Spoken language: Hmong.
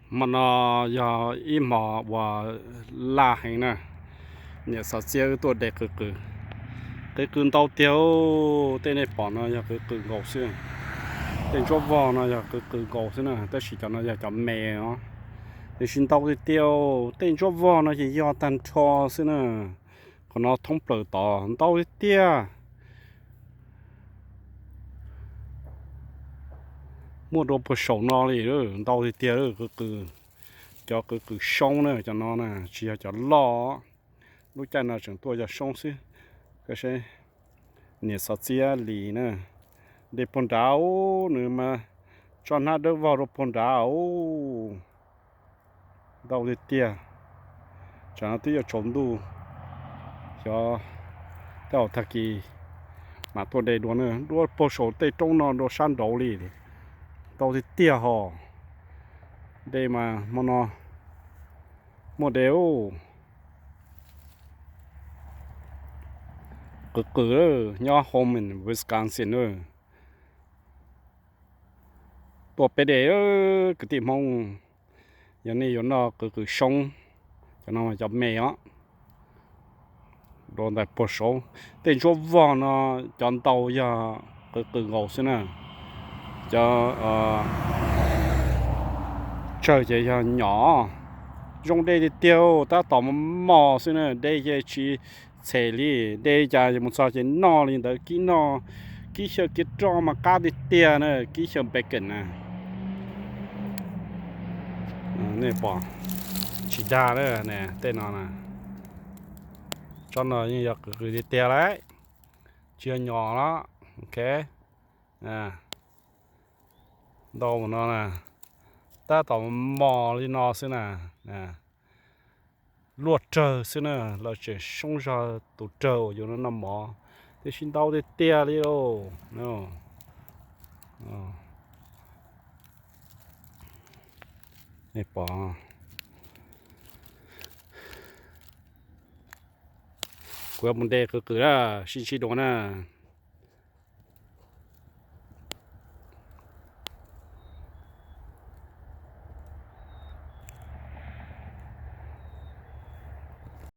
Hmo no yog ib hmo uas laj heev na, niam Xov Txiab wb tuaj de qws qws. Qws qws ntau tiag, tej nej pom no yog qws qws nkaus xwb. Tej ntsuab vog no yog qws qws nkaus xwb na, tab sis cov no yog cov me os. Tiam sis ntau tiag tiag, tej ntsuab vog no ces yog tag nrho xwb na. Qhov no thoob plaws tod ntau tiag tiag. Muaj dua puag saum no li, ntau tiag tiag, qws qws. Cov qws qws soob na, cov no na tsis yog cov loj. Lub caij no tseem tuaj yog soob xwb. Koj saib, niam Xov Txiab Lis na, de puag nrad, nws mas tso hnab dawb vog rau puag nrad. Ntau tiag tiag. Tsam no twb yuav tsaus ntuj, xyov tej zaum tag kis mam tuaj de dua na, dua puag saum tej roob no dua sab nraud li. Ntau tiag tiag hos. De mas hmo no muaj de. Qws qws, nyob Holmen, Wisconsin. Tuaj peb de, kwv tij Hmoob, yog nej yuav noj qws qws soob, cov no mas cov me os. Dua ntais puag saud, tej ntsuab vog no cov ntau yog qws qws nkaus xwb na. Cov tsawg ces yog nyom. Zoo de tiag tiag, tab tom mos mos xwb na, de ces tsis txhem li, de cas mus txog ces noj li ntawd, kib noj, kib xyaw kib roj mas qab tiag tiag na, kib xyaw bacon na. Nej pom tsis dag na, tej no na. Tsob no yeej yog qws qws tiag tiag lauj, tsis yog nyom los. Ok, ntau no na, tab tom mos li no xwb na. Luaj rawg xwb na, lawv tseem soob zog tus rawg uas yus noj mov, tiam sis ntau tiag tiag li lauj. Nej pom, kuv yuav mus de qws qws na, sib ntsib dua na.